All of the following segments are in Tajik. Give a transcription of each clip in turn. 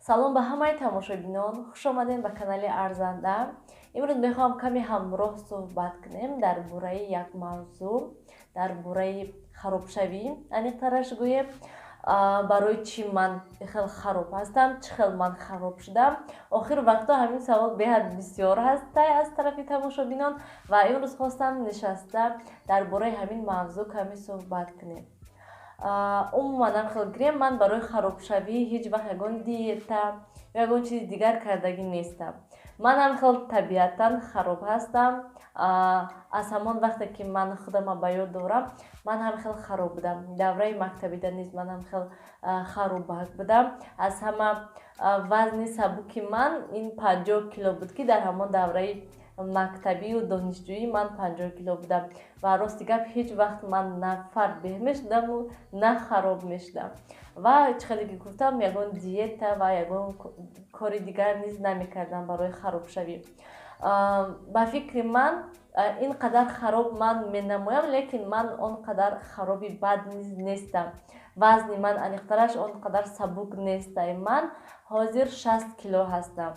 Салом ба ҳамаи тамошобинон, хуш омадем ба канали Арзанда. Имрӯз мехоҳам каме ҳамроҳ суҳбат кунем дар бораи як мавзӯъ, дар бораи харобшавӣ, аниқтараш гӯем, барои чӣ ман хел хароб ҳастам, чӣ хел ман хароб шудам. Охир вақтҳо ҳамин савол беҳад бисёр ҳастай аз тарафи тамошобинон ва имрӯз хостам нишаста дар бораи ҳамин мавзӯъ каме суҳбат кунем. Умуман ам хел гирем, ман барои харобшавӣ ҳеҷ вақт ягон диета ё ягон чизи дигар кардагӣ нестам. Ман ам хел табиатан хароб ҳастам. Аз ҳамон вақте ки ман худама ба ёд дорам, ман ҳам хел хароб будам. Давраи мактабида низ ман ҳам хел харобак будам. Аз ҳама вазни сабуки ман ин 50 кило буд, ки дар ҳамон давраи мактабию донишҷӯӣ ман 50 кило будам. Ва рости гап, ҳеҷ вақт ман на фарбеҳ мешудаму, на хароб мешудам. Ва чӣ хеле ки гуфтам, ягон диета ва ягон кори дигар низ намекардам барои харобшавӣ. Ба фикри ман, ин қадар хароб ман менамоям, лекин ман он қадар хароби бад низ нестам. Вазни ман, аниқтараш, он қадар сабук нестай. Ман ҳозир 60 кило ҳастам.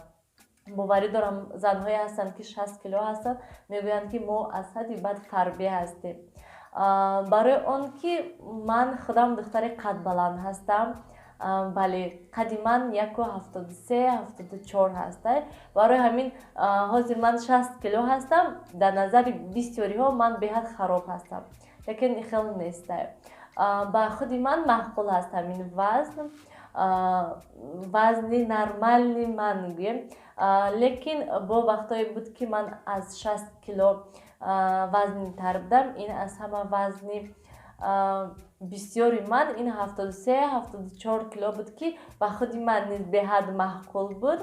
Боварӣ дорам, занҳое ҳастанд, ки 60 кило ҳастанд, мегӯянд, ки мо аз ҳадди бад фарбе ҳастем. Барои он ки ман худам духтари қадбаланд ҳастам. Бале, қади ман 1,73, 74 ҳастай. Барои ҳамин ҳозир ман 60 кило ҳастам. Дар назари бисёриҳо ман беҳад хароб ҳастам, лекин хел нестай. Ба худи ман маъқул ҳаст ҳамин вазн, вазни нормальный ман гӯем. Лекин бо вақтҳое буд, ки ман аз 60 кило вазнинтар будам. Ин аз ҳама вазни бисёри ман ин 73, 74 кило буд, ки ба худи ман низ беҳад маъқул буд.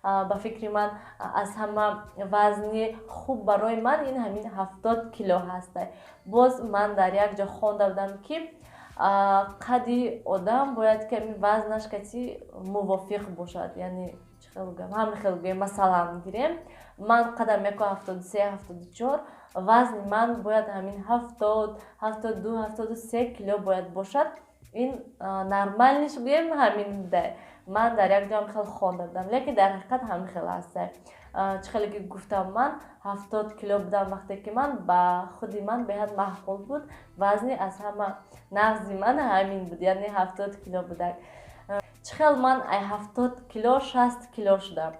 Ба фикри ман, аз ҳама вазни хуб барои ман ин ҳамин 70 кило ҳаста. Боз ман дар як ҷо хонда будам, ки қади одам бояд ки ҳамин вазнаш кати мувофиқ бошад. Яъне чӣ хел гӯям, ҳамин хел гӯем, масалан гирем, ман қадам 1,73, 74, вазни ман бояд ҳамин 70, 72, 73 кило бояд бошад. Ин нормальный ш гӯем ҳамин буда. Ман дар як ҷоам хел хонда будам, лекин дар ҳақиқат ҳамин хел ҳаста. Чӣ хеле ки гуфтам, ман 70 кило будам, вақте ки ман ба худи ман беҳад маъқул буд. Вазни аз ҳама нағзи ман ҳамин буд, яъне 70 кило будак. Чӣ хел ман ай 70 кило 60 кило шудам?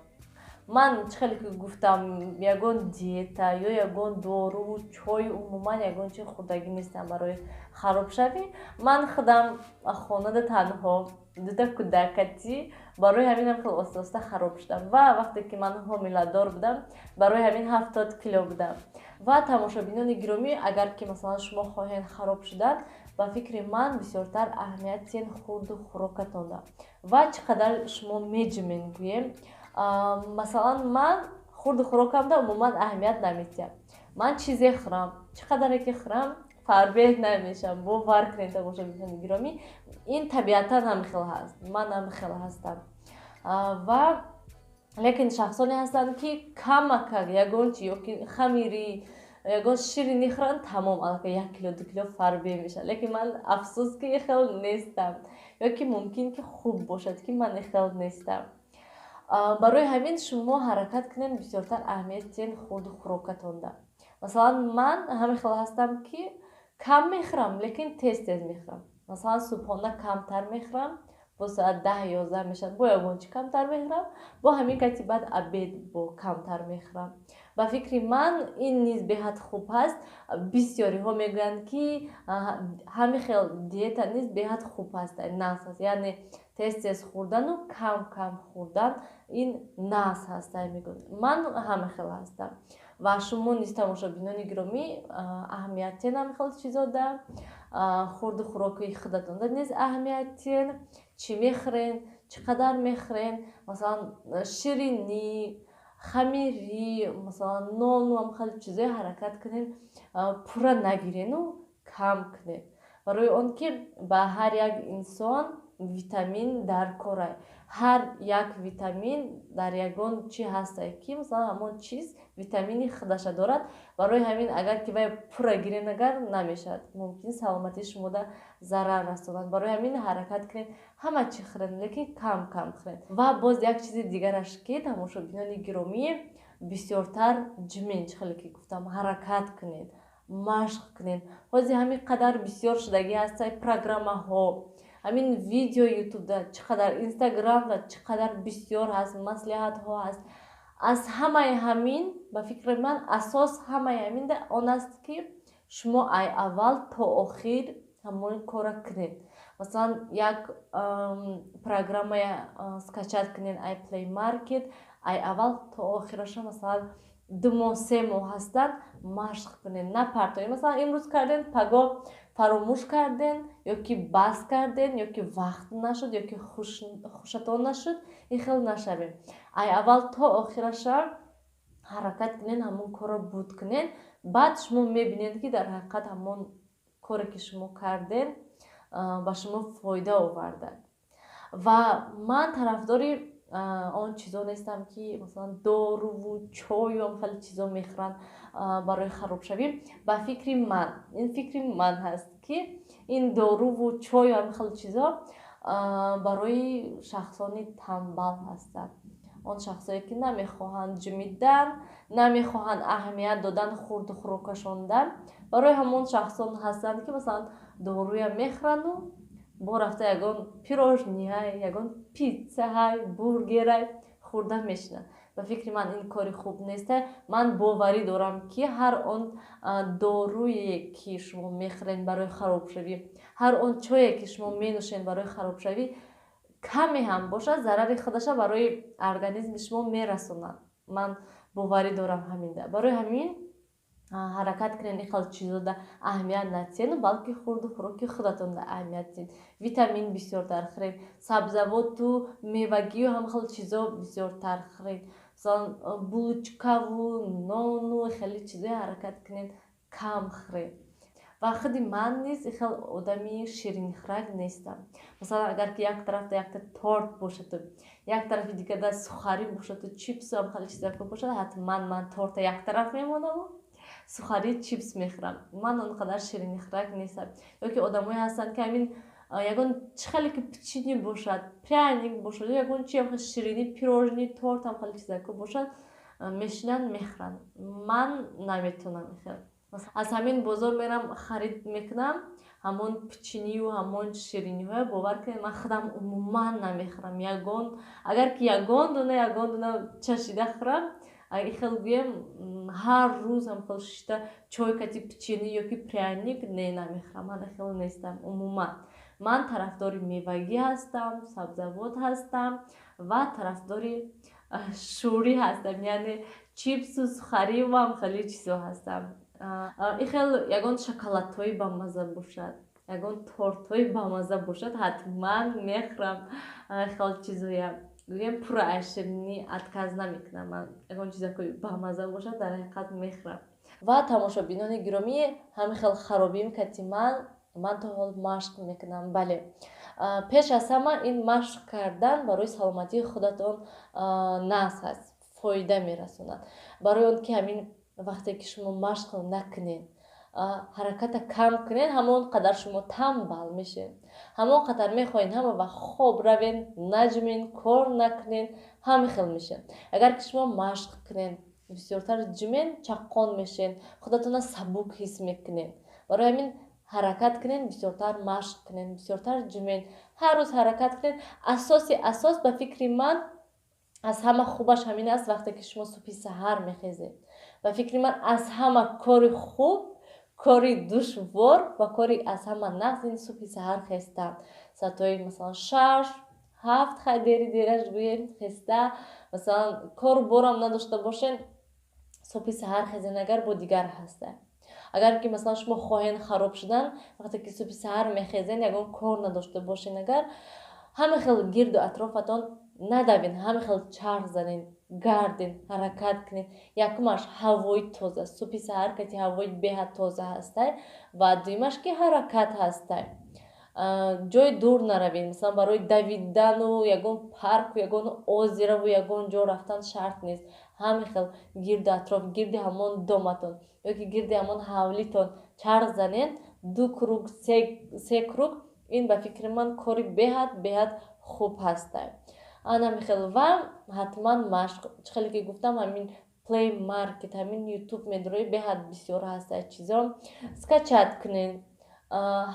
Ман, чӣ хеле ки гуфтам, ягон диета ё ягон доруву чой, умуман ягон чи хӯрдагӣ нестам барои харобшавӣ. Ман худам хонада танҳо, дута кӯдакатӣ, барои ҳаминам хеле оста оста хароб шудам. Ва вақте ки ман ҳомиладор будам, барои ҳамин 70 кило будам. Ва тамошобинони гиромӣ, агар ки масалан шумо хоҳед хароб шудан, ба фикри ман, бисёртар аҳамият тиҳед хурду хӯрокатонда ва чӣ қадар шумо меҷумед гӯем. Масалан, ман хурду хӯрокамда умуман аҳамият наметиҳам. Ман чизе хӯрам, чӣ қадаре ки хӯрам, фарбеҳ намешавам. Бовар кунед, тамошобинони гиромӣ, ин табиатан ҳам хел ҳаст, ман ҳам хел ҳастам. Ва лекин шахсоне ҳастанд, ки камакак ягон чи ёки хамирӣ, ягон ширинӣ хӯранд, тамом, аллакай 1 кило, 2 кило фарбеҳ мешавад. Лекин ман, афсӯс, ки хел нестам. Ё ки мумкин ки хуб бошад, ки ман хел нестам. Барои ҳамин шумо ҳаракат кунед, бисёртар аҳамият диҳед хурду хӯрокатонда. Масалан, ман ҳамин хел ҳастам, ки кам мехӯрам, лекин тез тез мехӯрам. Масалан, субҳона камтар мехӯрам, бо соат 10, 11 мешавад, бо ягон чи камтар мехӯрам, бо ҳамин кати баъд обед бо камтар мехӯрам. Ба фикри ман, ин низ беҳад хуб ҳаст. Бисёриҳо мегӯянд, ки ҳамин хел диета низ беҳад хуб ҳаст, нағз аст, яъне тез тез хӯрдану кам кам хӯрдан ин нағз ҳаст, мегӯянд. Ман ҳамин хел ҳастам ва шумо низ, тамошобинони гиромӣ, аҳамият диҳед ҳамин хел чизода. Хурду хӯроки худатонда низ аҳамият диҳед, чӣ мехӯрен, чӣ қадар мехӯрен. Масалан, ширинӣ, хамирӣ, масалан, нону ҳам хеле чизое ҳаракат кунед пурра нагирену кам кунед. Барои он ки ба ҳар як инсон витамин дар кора. Ҳар як витамин дар ягон чи ҳастае, ки масалан ҳамон чиз витамини худаша дорад. Барои ҳамин, агар ки вай пурра гирен, агар намешавад, мумкин саломатии шумода зарар расонад. Барои ҳамин ҳаракат кунед, ҳама чӣ хӯред, лекин кам кам хӯред. Ва боз як чизи дигараш, ки тамошобинони гиромӣ, бисёртар ҷимен. Чӣ хеле ки гуфтам, ҳаракат кунед, машқ кунед. Ҳозир ҳамин қадар бисёр шудагӣ ҳастай программаҳо, ҳамин видео Ютубда чӣ қадар, Инстаграмда чӣ қадар бисёр ҳаст, маслиҳатҳо ҳаст. Аз ҳамаи ҳамин, ба фикри ман, асос ҳамаи ҳаминда он аст, ки шумо ай аввал то охир ҳамон кора кунед. Масалан, як программая скачать кунед ай Play Market, ай аввал то охираша, масалан, 2 моҳ, 3 моҳ ҳастанд, машқ кунед, напартоед. Масалан, имрӯз карден, пагоҳ фаромӯш карден, ё ки бас карден, ё ки вақт нашуд, ё ки хушатон нашуд, ин хел нашавем. Ай аввал то охираша ҳаракат кунед, ҳамон корро буд кунед. Баъд шумо мебинед, ки дар ҳақиқат ҳамон коре, ки шумо карден, ба шумо фоида овардад. Ва ман тарафдори он чизо нестам, ки масалан доруву чою хеле чизо мехӯранд барои харобшавӣ. Ба фикри ман, ин фикри ман ҳаст, ки ин доруву чою ҳам хеле чизо барои шахсони тамбал ҳастанд, он шахсое, ки намехоҳанд ҷимидан, намехоҳанд аҳамият додан хурду хӯрокашонда. Барои ҳамон шахсон ҳастанд, ки масалан доруя мехӯранду бо рафта ягон пирожныйҳай, ягон питсаҳай, бургерай хӯрда мешинанд. Ба фикри ман, ин кори хуб нест. Ман боварӣ дорам, ки ҳар он доруе, ки шумо мехӯред барои харобшавӣ, ҳар он чое, ки шумо менӯшед барои харобшавӣ, каме ҳам бошад, зарари худаша барои организми шумо мерасонад. Ман боварӣ дорам ҳаминда. Барои ҳамин ҳаракат кунед, ин хел чизода аҳамият натиҳеду, балки хурду хӯроки худатонда аҳамият диҳед. Витамин бисёртар хӯред, сабзавоту мевагию ҳам хел чизо бисёртар хӯред. Масалан, булочкаву нону хеле чизое ҳаракат кунед кам хӯред. Ва худи ман низ ин хел одами ширинихӯрак нестам. Масалан, агар ки як тарафда якта торт бошаду як тарафи дигарда сухарӣ бошаду чипсу ҳам хеле чизако бошад, ҳатман ман торта як тараф мемонаму сухари, чипс мехӯрам. Ман он қадар ширинихӯрак нестам. Ё ки одамое ҳастанд, ки ҳамин ягон чӣ хеле ки печенье бошад, пряник бошад, ягон чи ширинӣ, пирожный, торт ҳам хеле чизако бошад, мешинанд, мехӯранд. Ман наметавонам. Хел аз ҳамин бозор мерам, харид мекунам, ҳамон печенью, ҳамон шириниҳоя, бовар кунед, ман худам умуман намехӯрам. Ягон, агар ки ягон дона чашида хӯрам, хел гӯем, ҳар рӯз ҳам хел шишта чой кати печенье ё ки пряник, не, намехӯрам. Ман хел нестам умуман. Ман тарафдори мевагӣ ҳастам, сабзавот ҳастам ва тарафдори шӯрӣ ҳастам, яъне чипсу сухаривам хеле чизо ҳастам. Ин хел ягон шоколадҳои бамаза бошад, ягон тортҳои бамаза бошад, ҳатман мехӯрам хел чизоя. Гӯем, пурра аз ширинӣ отказ намекунам ман. Ягон чизакои бамаза бошад, дар ҳақиқат мехӯрам. Ва тамошобинони гиромӣ, ҳамин хел харобим кати ман то ҳол машқ мекунам. Бале, пеш аз ҳама ин машқ кардан барои саломатии худатон нағз ҳаст, фоида мерасонад. Барои он ки ҳамин вақте ки шумо машқ накунед, ҳараката кам кунед, ҳамон қадар шумо тамбал мешавед, ҳамон қадар мехоҳед ҳама вақт хоб равед, наҷмед, кор накунед, ҳамин хел мешавед. Агар ки шумо машқ кунед, бисёртар ҷимен, чаққон мешавед, худатонро сабук ҳис мекунед. Барои ҳамин ҳаракат кунед, бисёртар машқ кунед, бисёртар ҷимен, ҳар рӯз ҳаракат кунед. Асоси асос, ба фикри ман, аз ҳама хубаш ҳамин аст, вақте ки шумо субҳи саҳар мехезед. Ба фикри ман, аз ҳама кори хуб, кори душвор ва кори аз ҳама нағз ин субҳи саҳар хестан, соатҳои масалан 6, 7, хай, дери дераш гӯем, хеста, масалан, кору борам надошта бошен, субҳи саҳар хезен, агар бо дигар ҳаста. Агар ки масалан шумо хоҳен хароб шудан, вақте ки субҳи саҳар мехезен, ягон кор надошта бошен, агар ҳама хел гирду атрофатон надавен, ҳама хел чарх занен. Гарден, ҳаракат кунед. Якумаш, ҳавои тоза. Субҳи саҳар кати ҳавои беҳад тоза ҳастай ва дуюмаш, ки ҳаракат ҳастай. Ҷои дур наравед. Масалан, барои давидану ягон парку, ягон озерову ягон ҷо рафтан шарт нест. Ҳамин хел гирду атроф, гирди ҳамон доматон ёки гирди ҳамон ҳавлитон чарх занед, ду круг, се круг. Ин, ба фикри ман, кори беҳад беҳад хуб ҳастай. Анами хел. Ва ҳатман машқ. Чӣ хеле ки гуфтам, ҳамин Play Market, ҳамин Ютуб медорои, беҳад бисёр ҳастай чизо. Скачать кунед,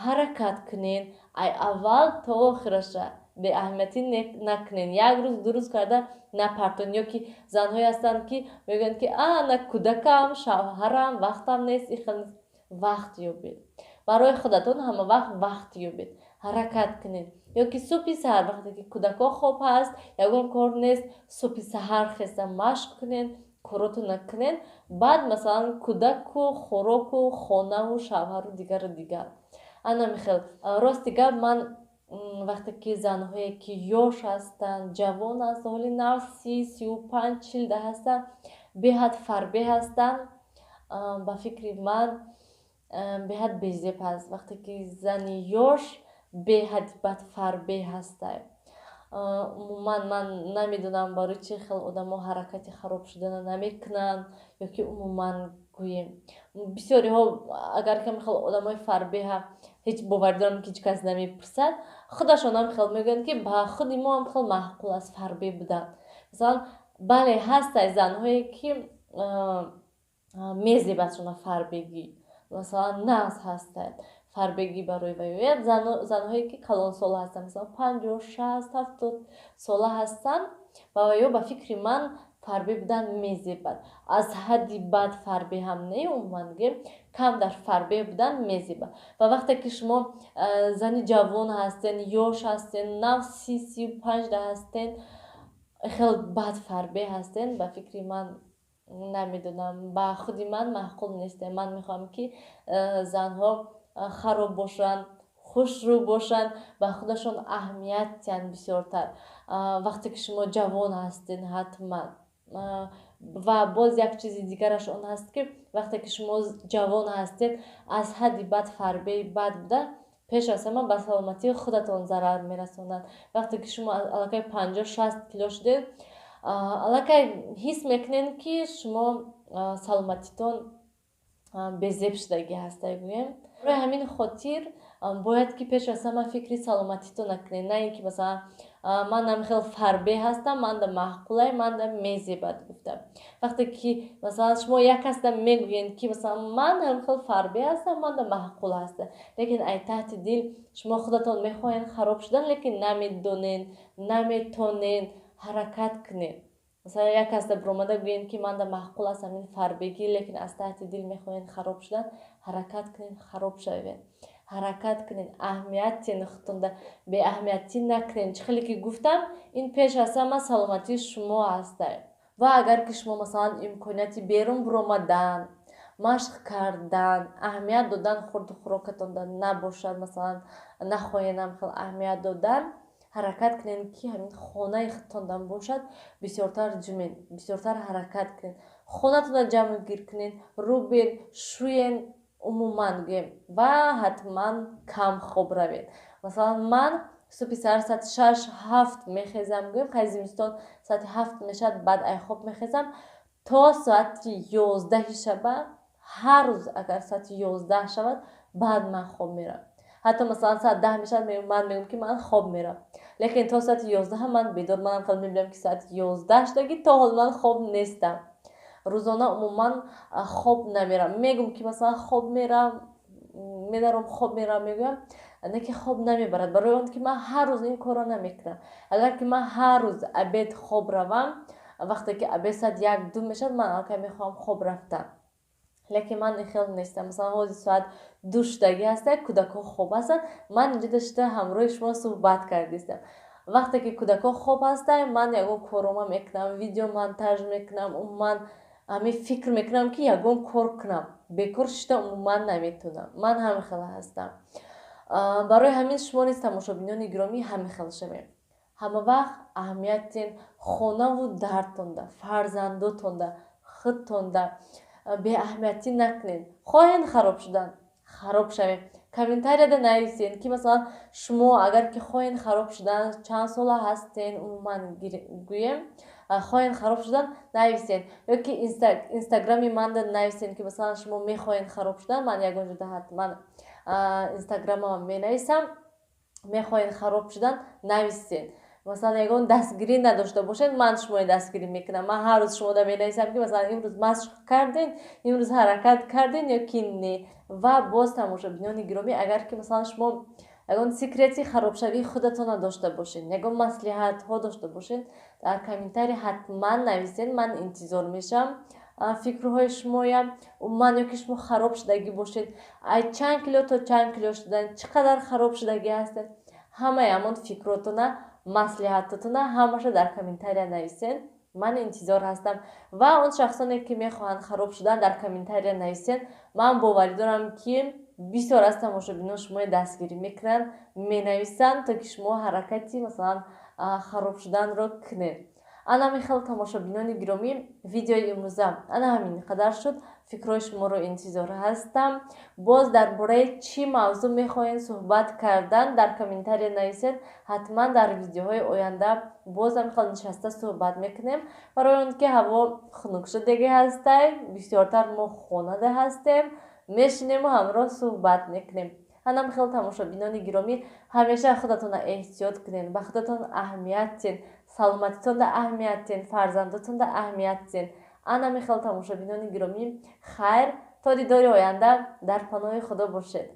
ҳаракат кунед, ай аввал то охираша беаҳамиятӣ накунед. Як рӯз, 2 рӯз карда напартон. Ё ки занҳое ҳастанд, ки мегӯянд, ки а на, кӯдакам, шавҳарам, вақтам нест. Ихел вақт ёбед барои худатон, ҳама вақт вақт ёбед, ҳаракат кунед. Ё ки субҳи саҳар, вақте ки кӯдакҳо хоб ҳаст, ягон кор нест, субҳи саҳар хеста машқ кунед, коротона кунед, баъд, масалан, кӯдаку, хӯроку, хонаву шавҳару дигару дигар. Анами хел. Рости гап, ман вақте ки занҳое ки ёш ҳастанд, ҷавон ҳастанд, ҳоли нав 30, 35, 40-да ҳастанд, беҳад фарбе ҳастанд, ба фикри ман, беҳад безеб ҳаст, вақте ки зани ёш беҳади бад фарбе ҳастай. Умуман, ман намедонам, барои чӣ хел одамо ҳаракати хароб шудана намекунанд. Ё ки умуман гӯем, бисёриҳо, агар каме хел одамои фарбеҳа, ҳеҷ боварӣ дорам, ки ҳеҷ кас намепурсад, худашон ҳам хел мегӯянд, ки ба худи мо ҳам хел маъқул аст фарбе будан. Масалан, бале, ҳастай занҳое, ки мезебадшона фарбегӣ, масалан, нағз ҳастанд фарбегӣ барои ваёяд. Занҳое ки калонсола ҳастанд, масалан, 50, 60, 70 сола ҳастанд, ба ваё, ба фикри ман, фарбе будан мезебад. Аз ҳадди бад фарбе ҳам не, умуман гӯем, кам дар фарбе будан мезебад. Ва вақте ки шумо зани ҷавон ҳастен, ёш ҳастен, нав 30, 35-да ҳастен, хел бад фарбе ҳастен, ба фикри ман, намедонам, ба худи ман маъқул нестем. Ман мехоҳам, ки занҳо хароб бошанд, хушрӯ бошанд, ба худашон аҳамият диҳанд бисёртар, вақте ки шумо ҷавон ҳастен, ҳатман. Ва боз як чизи дигараш он ҳаст, ки вақте ки шумо ҷавон ҳастед, аз ҳадди бад фарбеи бад буда, пеш аз ҳама ба саломатии худатон зарар мерасонад. Вақте ки шумо аллакай 50, 60 кило шудед, аллакай ҳис мекунед, ки шумо саломатитон безеб шудагӣ ҳастай, гӯем. Барои ҳамин хотир бояд ки пеш аз ҳама фикри саломатитона кунед, на ин ки, масалан, ман ҳам хел фарбе ҳастам, манда маъқулай, манда мезебад гуфта. Вақте ки, масалан, шумо як касда мегӯед, ки, масалан, ман ҳам хел фарбе ҳастам, манда маъқул ҳаста, лекин ай таҳти дил шумо худатон мехоҳед хароб шудан, лекин намедонед, наметонед. Ҳаракат кунед. Масалан, як касда биромада гӯед, ки манда маъқул аст ҳамин фарбегӣ, лекин аз таҳти дил мехоҳед хароб шудан. Ҳаракат кунед, хароб шавед. Ҳаракат кунед, аҳамият диҳед худтонда, беаҳамиятӣ накунед. Чӣ хеле ки гуфтам, ин пеш аз ҳама саломатии шумо ҳастай. Ва агар ки шумо, масалан, имконияти берун биромадан, машқ кардан, аҳамият додан хурду хӯрокатонда набошад, масалан, нахоҳед ҳам хел аҳамият додан, ҳаракат кунед, ки ҳамин хонаи худтондан бошад, бисёртар ҷумед, бисёртар ҳаракат кунед, хонатонро ҷамъу гир кунед, рӯбед, шӯед, умуман гӯем. Ва ҳатман кам хоб равед. Масалан, ман субҳи саҳар соати 6, 7 мехезам, гӯем, хай, зимистон соати 7 мешавад, баъд ай хоб мехезам то соати 11-и шаба. Ҳар рӯз агар соати 11 шавад, баъд ман хоб мерам. Ҳатто, масалан, соат 10 мешавад, ман мегӯям, ки ман хоб мерам, лекин то соати 11 ман бедор. Манам хел мебинам, ки соати 11 шудагӣ, то ҳол ман хоб нестам. Рӯзона умуман хоб намерам. Мегӯм, ки, масалан, хоб мерам, медаром, хоб мерам, мегӯям, не ки хоб намебарад, барои он ки ман ҳар рӯз ин корро намекунам. Агар ки ман ҳар рӯз обед хоб равам, вақте ки обед соат 1, 2 мешавад, ман аллакай мехоҳам хоб рафтан, лекин ман хел нестам. Масалан, ҳозир соат 2 шудагӣ ҳаста, кӯдакҳо хоб ҳастанд, ман инҷо дошта ҳамроҳи шумо суҳбат кардистам. Вақте ки кӯдакҳо хоб ҳастанд, ман ягон коррома мекунам, видео монтаж мекунам, умуман ҳамин фикр мекунам, ки ягон кор кунам. Бекор шида умуман наметавонам. Ман ҳамин хел ҳастам. Барои ҳамин шумо низ, тамошобинони гиромӣ, ҳамин хел шавем. Ҳама вақт аҳамият тиҳен хонаву дартонда, фарзандотонда, худтонда. Беаҳамиятӣ накунед. Хоҳед хароб шудан, хароб шавед. Комментарияда нависен, ки масалан шумо агар ки хоҳед хароб шудан, чанд сола ҳастен, умуман гӯем, хоҳед хароб шудан, нависен, ё ки инстаграми манда нависен, ки масалан шумо мехоҳед хароб шудан. Ман ягон ҷода ҳатман инстаграмама менависам. Мехоҳед хароб шудан, нависен. Масалан, ягон дастгирӣ надошта бошед, ман шуморо дастгирӣ мекунам. Ман ҳар рӯз шумода менависам, ки масалан имрӯз машқ карден, имрӯз ҳаракат карден ё ки не. Ва боз, тамошобинони гиромӣ, агар ки масалан шумо ягон секрети харобшавии худатонро дошта бошед, ягон маслиҳатҳо дошта бошед, дар комментарий ҳатман нависед. Ман интизор мешавам фикрҳои шумоям. Умуман, ё ки шумо хароб шудагӣ бошед, ай чанд кило то чанд кило шудан, чӣ қадар хароб шудагӣ ҳастед, ҳамаи ҳамон фикротона, маслиҳатотона ҳамаша дар комментария нависен. Ман интизор ҳастам. Ва он шахсоне, ки мехоҳанд хароб шудан, дар комментария нависен. Ман боварӣ дорам, ки бисёр аз тамошобинон шуморо дастгирӣ мекунанд, менависанд, то ки шумо ҳаракати масалан хароб шуданро кунед. Ана ҳамин хел, тамошобинони гиромӣ, видеои имрӯза ана ҳамин қадар шуд. Фикрҳои шуморо интизор ҳастам. Боз дар бораи чӣ мавзӯъ мехоҳем суҳбат кардан, дар комментария нависед. Ҳатман дар видеоҳои оянда боз ҳамин хел нишаста суҳбат мекунем, барои он ки ҳаво хунук шудагӣ ҳастай, бисёртар мо хонада ҳастем, мешинему ҳамроҳ суҳбат мекунем. Ҳанам хел, тамошобинони гиромӣ, ҳамеша худатонро эҳтиёт кунед, ба худатон аҳамият тиҳед, саломатитонда аҳамият тиҳед, фарзандотонда аҳамият тиҳед. Ана михел, тамошобинони гиромӣ, хайр, то дидори оянда, дар паноҳи Худо бошед.